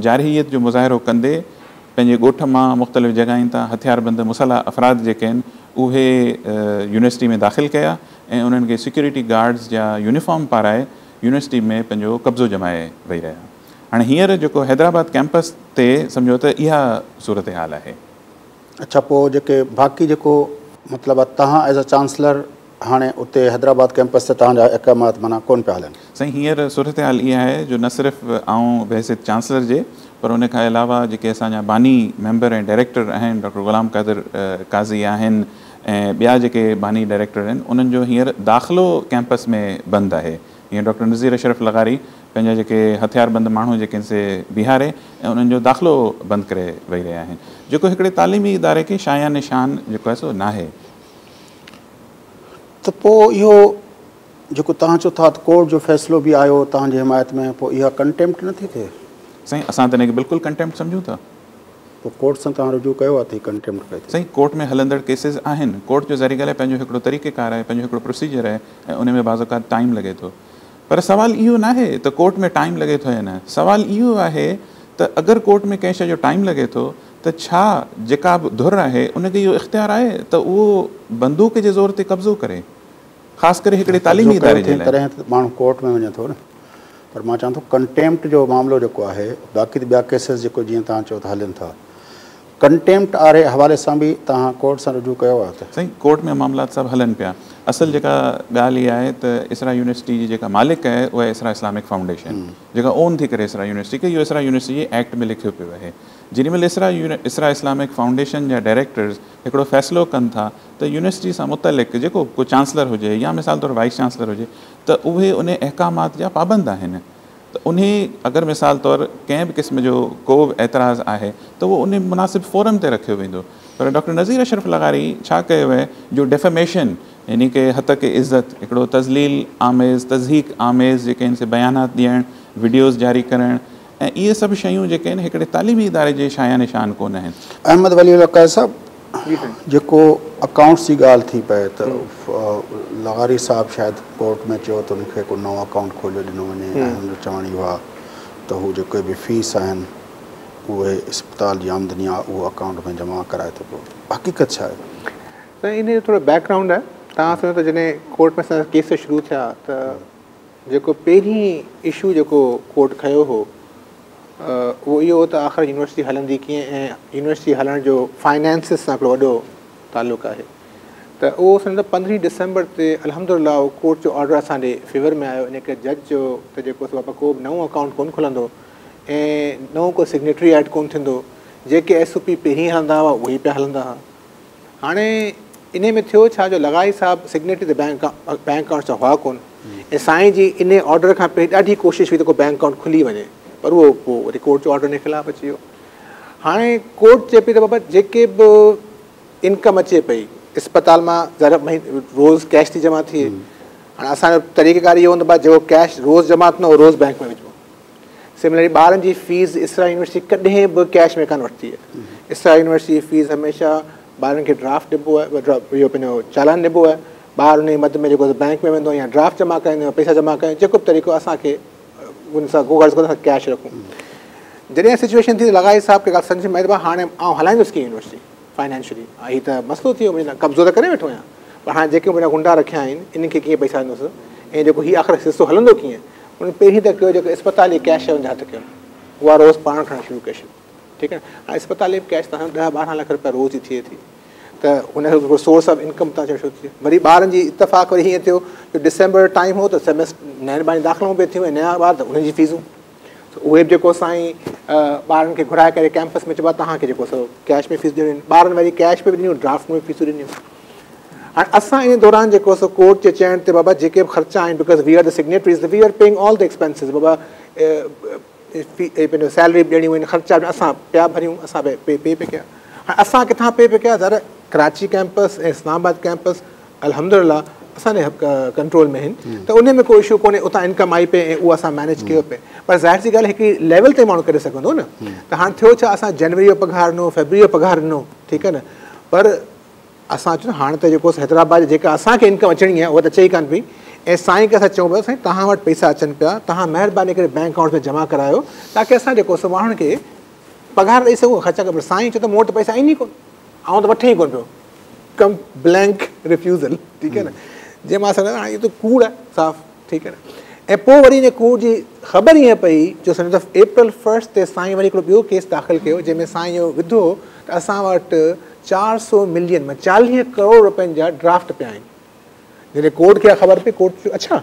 جارحيت جو مظاهرو ڪندي پنهنجي ڳوٺ مان مختلف جڳهين تان هٿياربند مسلح افراد جيڪي آهن اهي يونيورسٽي ۾ داخل ڪيا ۽ انهن کي سيڪيورٽي گارڊز جا يونيفارم پارائي يونيورسٽي ۾ پنهنجو قبضو ڄمائي ويهي رهيا. هاڻي هينئر جيڪو حيدرآباد ڪئمپس تي سمجهو ته اها صورتحال آهي. اڇا پوء جيڪي باقي جيڪو مطلب آ توهان ايز ا چانسلر هاڻي اتي حيدرآباد ڪئمپس تي توهان جا احڪامات معنيٰ ڪونه پيا هلن. سائين هينئر صورتحال اها آهي جو نه صرف آئون بحيثيت چانسلر جي پر ان کان علاوه جيڪي اسان جا باني ميمبر ۽ ڊائريڪٽر آهن ڊاڪٽر غلام قادر قاضي آهن ۽ ٻيا جيڪي باني ڊائريڪٽر آهن انهن جو هينئر داخلو ڪئمپس ۾ بند آهي. هينئر ڊاڪٽر نذير اشرف لغاري پنهنجا جيڪي هٿياربند ماڻهو جيڪي آهن سي بيهاري ۽ انهن جو داخلو بند ڪري ويهي رهيا آهن جيڪو هڪڙي تعليمي اداري کي شايان شان جيڪو آهي سو ناهي. ته پوء اهو جيڪو توهان چئو ٿا ته ڪورٽ جو فيصلو به آيو توهان جي حمايت ۾ پوء اها ڪنٽيمپٽ نه ٿي ٿئي؟ سائين اسان ته ان کي بلڪل ڪنٽيمپٽ سمجهون ٿا. پوء ڪورٽ سان توهان رجوع ڪيو آهي ته هي ڪنٽيمپٽ پئي ٿئي؟ سائين ڪورٽ ۾ هلندڙ ڪيسز آهن، ڪورٽ جو ظاهري ڳالهه آهي پنهنجو هڪڙو طريقي ڪار آهي، پنهنجو هڪڙو پروسيجر آهي ۽ ان ۾ بعض اوقات ٽائيم لڳي ٿو. پر سوال اهو ناهي ته ڪورٽ ۾ ٽائيم لڳي ٿو يا نه، سوال اهو آهي ته اگر ڪورٽ ۾ ڪنهن شيء جو ٽائيم لڳي ٿو ته ڇا جيڪا به ڌر آهي ان کي اهو اختيار آهي ته اهو بندوق جي زور تي قبضو ڪري، خاص ڪري هڪڙي قبضو تعليمي ڪيو اداري جي ٿئي لاء. تڏهن ته ماڻهو ڪورٽ ۾ وڃي ٿو نه. پر مان چوان ٿو ڪنٽيمپٽ جو معاملو جيڪو آهي باقي ته ٻيا ڪيسز جيڪو جيئن توهان چئو ته هلن ٿا ڪنٽيمپٽ واري حوالي سان به توهان ڪورٽ سان رجوع ڪيو آهي ته. سائين ڪورٽ ۾ معاملات سڀ هلن پيا اصل جيڪا ڳالهه اها آهي ته اسرا يونيورسٽي جي جيڪا مالڪ آهي اها آهي اسرا اسلامڪ فائونڊيشن جيڪا اون ٿي ڪري اسرا يونيورسٽي کي اهو اسرا يونيورسٽي جي ايڪٽ ۾ لکيو پيو آهي جيڏي مهل اسرا اسرا اسلامڪ فائونڊيشن جا ڊائريڪٽرز هڪڙو فيصلو ڪن ٿا ته يونيورسٽي سان متعلق جيڪو ڪو چانسلر هجي يا مثال طور وائيس چانسلر هجي ته اهي انهي احڪامات جا پابند آهن ته انهي اگر مثال طور ڪنهن به قسم جو ڪو به اعتراض آهي ته اهو انهي مناسب فورم تي رکيو ويندو پر ڊاڪٽر نذير اشرف لغاري ڇا ڪيو آهي جو ڊيفميشن يعني ڪه هتڪ عزت هڪڙو تذليل آميز تضحيڪ آميز جيڪي آهن سي بيانات ڏيڻ وڊيوز جاري ڪرڻ ۽ اهي سڀ شيون جيڪي آهن هڪڙي تعليمي اداري جي شايان شان ڪونه آهن. احمد ولي الله قاضي صاحب جيڪو اڪائونٽس جي ڳالهه ٿي پئي ته لغاري صاحب شايد ڪورٽ ۾ چيو ته ان کي ڪو نئون اڪائونٽ کوليو ڏنو وڃي ۽ هن جو چوڻ اهو آهي ته هو جيڪي به فيس آهن اهي اسپتال جي آمدني آهي اهو اڪائونٽ ۾ جمع ڪرائي ٿو پيو حقيقت ڇا آهي؟ سائين انهي جو ٿورو بيڪ گرائونڊ آهي توهان سمجهو ته جڏهن ڪورٽ ۾ اسان جا ڪيس شروع ٿيا ته جيڪو پهرين اشو جيڪو ڪورٽ کنيو هو اهو اهو هو ته آخر يونيورسٽي هلندي ڪيئن ۽ يونيورسٽي هلڻ جو فائنانسز سان هڪڙو وڏو تعلق آهي ته اهو سمجهو ته 15 ڊسمبر تي الحمد لله اهو ڪورٽ جو آرڊر اسان ڏي فيور ۾ آيو ان ڪري جج چيو ته جيڪو سو بابا ڪو به نئون اڪائونٽ ڪونه کلندو ۽ نئون ڪو سگنيٽري ايڊ ڪونه ٿيندو جيڪي ايس او پي پهرين هلندا هئا اهي ئي پيا هلندا هئا. هاڻي انهي ۾ ٿيو ڇا جو لغاري صاحب سگنيٽري ته بينڪ بينڪ اڪائونٽس جا هئا ڪونه ۽ سائين جي انهي آرڊر کان پهرين ڏاڍي ڪوشش هئي ته ڪو بينڪ اڪائونٽ کلي وڃي پر اهو پوء وري ڪورٽ جو آرڊر انهي خلاف اچي ويو. هاڻي ڪورٽ چئي پئي ته بابا جيڪي به انڪم اچي پئي اسپتال مان ظاهر مهيني روز ڪيش ٿي جمع ٿئي هاڻي اسان جو طريقه ڪار اهو هوندو بابا جيڪو ڪيش روز جمع ٿيندو اهو روز بينڪ ۾ وجهبو. سملرلي ٻارن جي فيس اسرا يونيورسٽي ڪڏهن به ڪيش ۾ ڪانه وٺتي آهي. اسرا يونيورسٽي جي فيس هميشه ٻارن کي ڊرافٽ ڏبو آهي اهو پنهنجو چالان ڏبو آهي ٻار ان مد ۾ جيڪو بينڪ ۾ ويندو يا ڊرافٽ جمع ڪرائيندو يا پئسا جمع ڪرائيندو، جيڪو به طريقو اسان کي ان سان ڪو غرض ڪونهي، اسان ڪيش رکون. جڏهن سچويشن ٿي ته لغاري صاحب کي ڳالهه سمجهه ۾ آئي ته هاڻي آئون هلائيندس ڪيئن يونيورسٽي فائنانشلي، هي ته مسئلو ٿي ويو، منهنجي لاء قبضو ته ڪري ويٺو آهيان پر هاڻي جيڪي منهنجا غنڊا رکيا آهن انهن کي ڪيئن پئسا ڏيندس ۽ جيڪو هي آخر حصو هلندو ڪيئن. انهن پهرين ته ڪيو جيڪو اسپتال جي ڪيش ان جا هٿ ڪيو اها روز پاڻ کڻڻ شروع ڪئي ڇڏي، ٺيڪ آهي نه. هاڻي اسپتال جي ڪيش تان 10 12 لک رپيا روز جي ٿئي ٿي ته ان کي هڪڙو سورس آف انڪم تان شروع ٿي. وري ٻارن جي اتفاق وري هيئن ٿيو جو ڊسمبر جو ٽائيم هو ته سيمسٽر نئين ٻارن جي داخلائون پئي ٿيون ۽ نيا ٻار ته انهن جي فيسون، اهي به جيڪو سائين ٻارن کي گهرائي ڪري ڪيمپس ۾ چئبو آهي توهان کي جيڪو سو ڪيش ۾ فيس ڏيڻيون آهن، ٻارن وري ڪيش ۾ به ڏنيون ڊرافٽ ۾ به فيسون ڏنيون. هاڻي اسان ان دوران جيڪو سو ڪورٽ جي چئڻ تي بابا جيڪي به خرچا آهن because we are the signatories we are paying all the expenses, بابا پنهنجو سيلري به ڏيڻيون آهن خرچا به اسان پيا ڀريون، اسان پي پي پي ڪيا. هاڻي اسان ڪٿان پي پي ڪيا؟ ذرا ڪراچي ڪيمپس ۽ اسلام آباد ڪيمپس الحمدلله اسان جي ڪنٽرول ۾ آهن ته ان ۾ ڪو اشو ڪونهي، اتان انڪم آئي پئي ۽ اهو اسان مينيج ڪيو پئي. پر ظاهر سي ڳالهه هڪڙي ليول تائين ماڻهو ڪري سگهندو نه. ته هاڻي ٿيو ڇا، اسان جنوري جو پگهار ڏنو، فيبروري جو پگهار ڏنو، ٺيڪ آهي نه، پر اسان چيو هاڻي ته جيڪو حيدرآباد جي جيڪا اسان کي انڪم اچڻي آهي اها ته اچي ئي ڪانه پئي ۽ سائين کي اسان چئون پيا سائين توهان وٽ پئسا اچن پيا توهان مهرباني ڪري بينڪ اڪائونٽ ۾ جمع ڪرايو تاڪه اسان جيڪو سو ماڻهن کي پگهار ڏئي سگهون خرچا ڪري. سائين چيو ته مون وٽ پئسا آهن ئي ڪونه، آئون ته وٺان ئي ڪونه پيو، ڪم بلينڪ ريفيوزل، ٺيڪ آهي نه. جنهن مان اسان هاڻي اهو ته ڪوڙ آهي صاف، ٺيڪ آهي نه. ۽ پوء وري ان ڪوڙ جي خبر ائين پئي جو سمجهو ته اپريل فرسٽ تي سائين وري هڪڙو ٻيو ڪيس داخل ڪيو جنهن ۾ سائين اهو وڌو ته اسان وٽ 400 ملين مان 40 ڪروڙ رپين جا ڊرافٽ پيا آهن. جڏهن ڪورٽ کي اها خبر پئي ڪورٽ چيو اڇا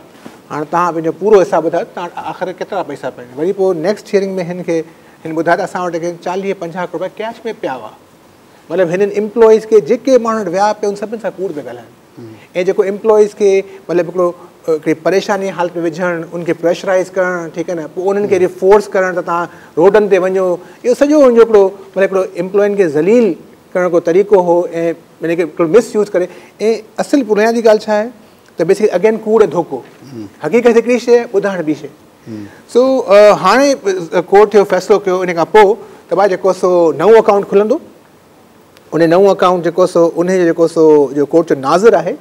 هاڻي توهان پنهنجو پورو حساب ٻڌايو ته توهان وٽ آخر ڪيترا پئسا پيا آهن. وري پوء نيڪسٽ هيئرنگ ۾ هن کي هن ٻڌايو ته اسان وٽ 40 50 ڪروڙ رپيا ڪيش ۾ پيا هئا. مطلب هنن امپلائيز کي جيڪي ماڻهن وٽ ويا پئي ان سڀني سان ڪوڙ پيا ڳالهائن ۽ جيڪو امپلائيز کي مطلب هڪڙو هڪڙي پريشاني حالت ۾ وجهڻ ان کي پريشرائز ڪرڻ، ٺيڪ آهي نه، پوء انهن کي فورس ڪرڻ ته توهان روڊن تي وڃو، اهو سڄو ان جو هڪڙو مطلب هڪڙو امپلائين کي ذليل ڪرڻ ڪو طريقو هو ۽ ان کي هڪڙو مس يوز ڪري. ۽ اصل بنيادي ڳالهه ڇا آهي ته بيسڪلي اگين ڪوڙ ۽ ڌوڪو، حقيقت هڪڙي شيء ٻڌائڻ ٻي شيء. سو هاڻي ڪورٽ اهو فيصلو ڪيو ان کان پوء ته ڀاء جيڪو سو نئون اڪائونٽ کلندو، ان نئون اڪائونٽ جيڪو سو ان جو جيڪو سو جو ڪورٽ جو ناظر آهي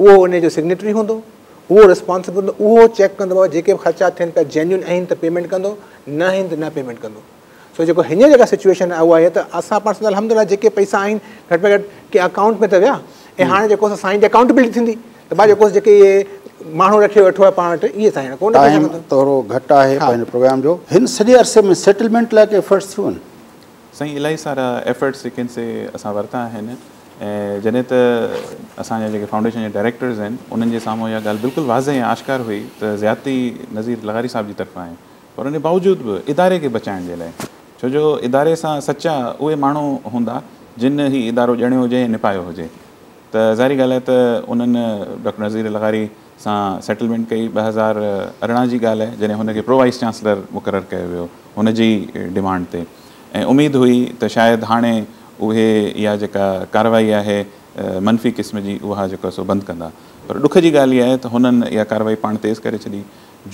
اهو ان جو سگنيٽري هوندو، اهو ريسپانسبل هوندو، اهو چيڪ ڪندو بابا جيڪي به خرچا ٿين پيا جينيون آهن ته پيمينٽ ڪندو، نه آهن ته نه پيمينٽ ڪندو. سو جيڪو هينئر جيڪا سچويشن آهي اها هي ته اسان پاڻ سمجهون الحمدلله جيڪي پئسا آهن گهٽ ۾ گهٽ ڪنهن اڪائونٽ ۾ ته ويا ۽ هاڻي جيڪو سو سائين جي اڪائونٽبلٽي ٿيندي ته ڀاء جيڪو جيڪي اهي ماڻهو رکي ويٺو آهي پاڻ وٽ اهي سائين ڪونه پئسا ٽائيم کڻندو. ٿورو گهٽ آهي پنهنجي پروگرام جو. هن سڄي عرصي ۾ سيٽلمينٽ لاء ڪي ايفرٽس ٿيون آهن؟ سائين الاهي سارا ايفرٽس جيڪي آهن سي اسان ورتا آهن ۽ جڏهن ته اسان جا جيڪي فائونڊيشن جا ڊائريڪٽرز آهن انهن جي سامهون اها ڳالهه بلڪل واضح ۽ آشڪار هئي ته زيادتي نذير لغاري صاحب جي طرفان آهي پر ان باوجود به اداري کي بچائڻ جي لاء ڇو جو اداري سان سچا اهي ماڻهو هوندا جن هي ادارو ڄڻيو هجي ۽ نپايو هجي ته ظاهري ڳالهه آهي ته انهن ڊاڪٽر نذير لغاري سان سيٽلمينٽ ڪئي 2018 جي ڳالهه آهي جڏهن هن کي پرو وائيس چانسلر مقرر ڪيو ويو هن جي ڊمانڊ تي ۽ اميد هئي ته شايد هاڻي اهي اها جيڪا ڪارروائي آهي منفي قسم جي اها جيڪو سو بند ڪندا پر ڏک جي ڳالهه اها آهي ته هنن اها ڪارروائي پاڻ تيز ڪري ڇڏي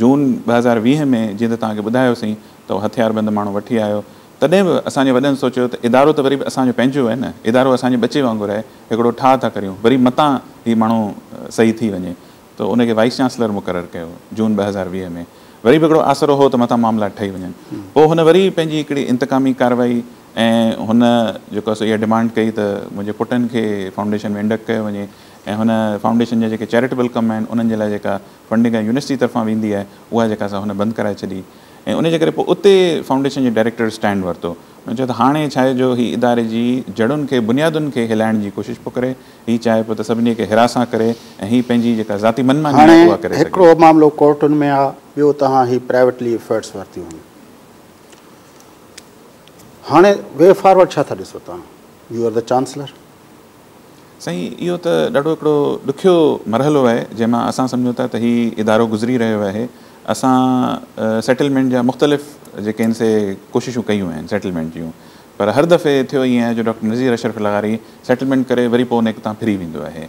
جون 2020 ۾ جيئن ته توهان کي ٻڌايوسين ته اهو هٿياربند ماڻهو وٺي آيو تڏهن به اسان جي وڏن سوچيو ته ادارو ته وري به اسان جو پنهنجو آهي نه، ادارو اسان جي ٻچي وانگر آهي، هڪڙو ٺاهه ٿا ڪريون، وري متان هي ماڻهو صحيح ٿي وڃي ته ان کي وائيس چانسلر مقرر ڪيو جون 2020 ۾ وري به هڪڙو آسرو هو ته متان معاملا ٺهي وڃن. پوء هن وري پنهنجي هڪڙي انتقامي ڪارروائي ۽ هن جيڪو آهي سو اها ڊمانڊ ڪئي ته منهنجي پٽن کي فائونڊيشن ۾ انڊڪٽ ڪيو وڃي ۽ هن فائونڊيشن جا جيڪي چيريٽيبل ڪم آهن انهن جي لاء جيڪا فنڊنگ يونيورسٽي طرفان ويندي آهي اها جيڪا سا هن بند ڪرائي ڇڏي ۽ ان جي ڪري پوء اتي فائونڊيشن جي ڊائريڪٽر اسٽينڊ ورتو. هن چيو ته هاڻي ڇا آهي جو هي اداري جي جڙن کي بنيادن کي هلائڻ جي ڪوشش پيو ڪري، هي چاهي پيو ته سڀني کي هراسان ڪري ۽ هي پنهنجي جيڪا ذاتي من ماني هاڻي آهي اها ڪري سگهي. هڪڙو معاملو ڪورٽن ۾ آ ٻيو توهان هي پرائيويٽلي ايفرٽس ورتيون آهن هاڻي وي فارورڊ ڇا ٿا ڏسو توهان يو آر the chancellor. سائين اهو ته ڏاڍو هڪڙو ڏکيو مرحلو آهي جنهن مان اسان سمجهون ٿا ته هي ادارو گذري رهيو آهي اسان سيٽلمينٽ جا مختلف جيڪي آهن سي ڪوششون ڪيون آهن سيٽلمينٽ جون پر هر دفعي ٿيو ائين آهي جو ڊاڪٽر نذير اشرف لغاري سيٽلمينٽ ڪري وري پوء ان تان ڦري ويندو آهي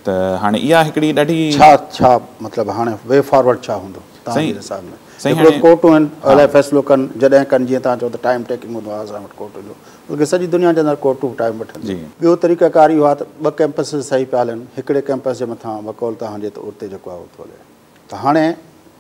ته هاڻي اها هڪڙي ڏاڍي ڇا ڇا مطلب هاڻي وي فارورڊ ڇا هوندو توهان جي حساب ۾؟ هڪڙو ڪورٽون آهن الائي فيصلو ڪن جڏهن ڪن، جيئن توهان چئو ته ٽائيم ٽيڪنگ هوندو آهي اسان وٽ ڪورٽن جو، بلڪه سڄي دنيا جي اندر ڪورٽون ٽائيم وٺن ٿيون. ٻيو طريقه ڪار اهو آهي ته ٻه ڪيمپس صحيح پيا هلن، هڪڙي ڪيمپس جي مٿان بقول توهان جي ته اتي جيڪو آهي اهو ٿو هلي. ته هاڻي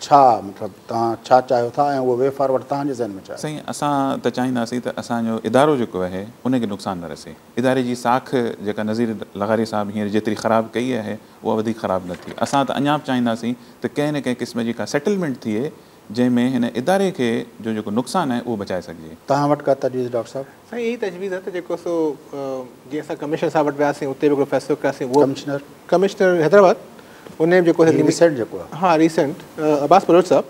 ڇا مطلب توهان ڇا چاهيو ٿا ۽ اهو وي فارورڊ توهان جي ذهن ۾ ڇا آهي؟ سائين اسان ته چاهينداسين ته اسان جو ادارو جيڪو آهي ان کي نقصان نه رسي. اداري جي ساک جيڪا نذير لغاري صاحب هينئر جيتري خراب ڪئي آهي اها وڌيڪ خراب نه ٿئي. اسان ته اڃا به چاهينداسين ته ڪنهن نه ڪنهن قسم جي ڪا سيٽلمينٽ ٿئي جنهن ۾ هن اداري کي جو جيڪو نقصان آهي اهو بچائي سگهجي. توهان وٽ ڪا تجويز ڊاڪٽر صاحب؟ سائين اهي ئي تجويز آهي ته جيڪو سو جيئن اسان ڪمشنر صاحب وٽ وياسين اتي به هڪڙو فيصلو ڪياسين اهو ڪمشنر؟ ڪمشنر حيدرآباد ان به جيڪو هي ريسينٽ جيڪو آهي. ها ريسينٽ عباس بلوچ صاحب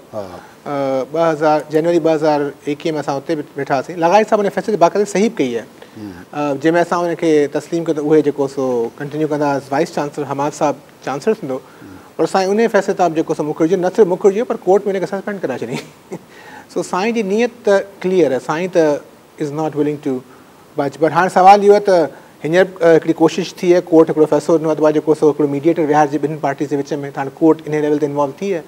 2000 جنوري 2021 ۾ اسان اتي به ويٺا هئاسين. لغاري صاحب ان فيصلي تي باقاعده صحيح به ڪئي آهي جنهن ۾ اسان ان کي تسليم ڪيو ته اهي جيڪو سو ڪنٽينيو ڪندا، وائيس چانسلر حماد صاحب چانسلر ٿيندو، پر سائين ان فيصلي تان به جيڪو سو مڪرجي، نه صرف مڪرجي پر ڪورٽ ۾ ان کي سسپينڊ ڪرائي ڇڏي. سو سائين جي نيت ته ڪليئر آهي، سائين ته is not willing to budge, پر هاڻي سوال اهو آهي ته هينئر هڪڙي ڪوشش ٿي آهي، ڪورٽ هڪڙو فيصلو ڏنو آهي ته ڀائي جيڪو سو هڪڙو ميڊيئيٽر ويهارجي ٻنهين پارٽيز جي وچ ۾، ته هاڻي ڪورٽ انهي ليول تي انوالو ٿي آهي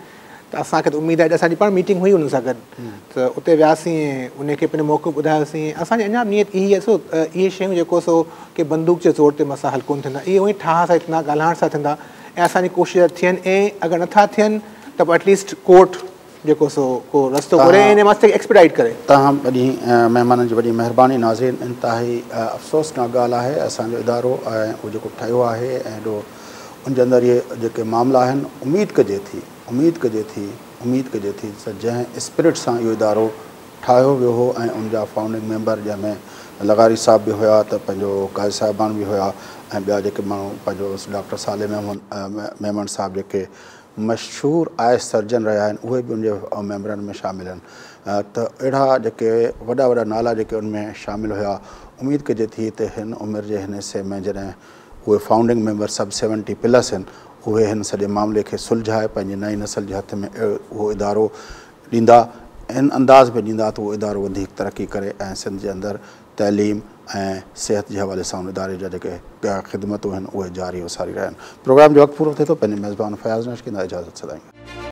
ته اسان کي ته اميد آهي. اسان جي پاڻ ميٽنگ هئي انهن سان گڏ ته اتي وياسين انهي کي پنهنجو موقف ٻڌايوسين. اسان جي اڃا به نيت اها ئي آهي. سو اهي شيون جيڪو سو ڪي بندوق جي زور تي مسئلا حل ڪونه ٿيندا، اهي اونئي ٺاهه سان ٿيندا، ڳالهائڻ سان ٿيندا ۽ اسان جي ڪوشش آهي ٿين ۽ اگر نٿا ٿين ته پوء ايٽليسٽ ڪورٽ جيڪو سو ڪو رستو ڳولي ۽ ان مسئلي کي ايڪسپيڊائيٽ ڪري. توهان ٻنهي مهمانن جي وڏي مهرباني. ناظرين انتهائي افسوسناڪ ڳالهه آهي اسان جو ادارو ۽ اهو جيڪو ٺهيو آهي ۽ ايڏو ان جي اندر اهي جيڪي معاملا آهن اميد ڪجي ٿي اميد ڪجي ٿي اميد ڪجي ٿي ته جنهن اسپرٽ سان اهو ادارو ٺاهيو ويو هو ۽ ان جا فائونڊنگ ميمبر جنهن ۾ لغاري صاحب به هيا ته پنهنجو قاضي صاحبان به هيا ۽ ٻيا جيڪي ماڻهو پنهنجو ڊاڪٽر صالح ميمڻ صاحب جيڪي مشهور آء سرجن رهيا آهن اهي به ان جي ميمبرن ۾ شامل آهن ته اهڙا جيڪي وڏا وڏا نالا جيڪي ان ۾ شامل هيا اميد ڪجي ٿي ته هن عمر جي هن حصي ۾ جڏهن اهي فائونڊنگ ميمبر سڀ سيونٽي پلس آهن اهي هن سڄي معاملي کي سلجهائي پنهنجي نئين نسل جي هٿ ۾ اهو ادارو ڏيندا ان انداز ۾ ڏيندا ته اهو ادارو وڌيڪ ترقي ڪري ۽ سنڌ جي اندر تعليم ۽ صحت جي حوالي سان ان اداري جا جيڪي خدمتون آهن اهي جاري و ساري رهن. پروگرام جو وقت پورو ٿئي ٿو. پنهنجي ميزبان فياض نائچ کي ڏيندا اجازت. سدائين.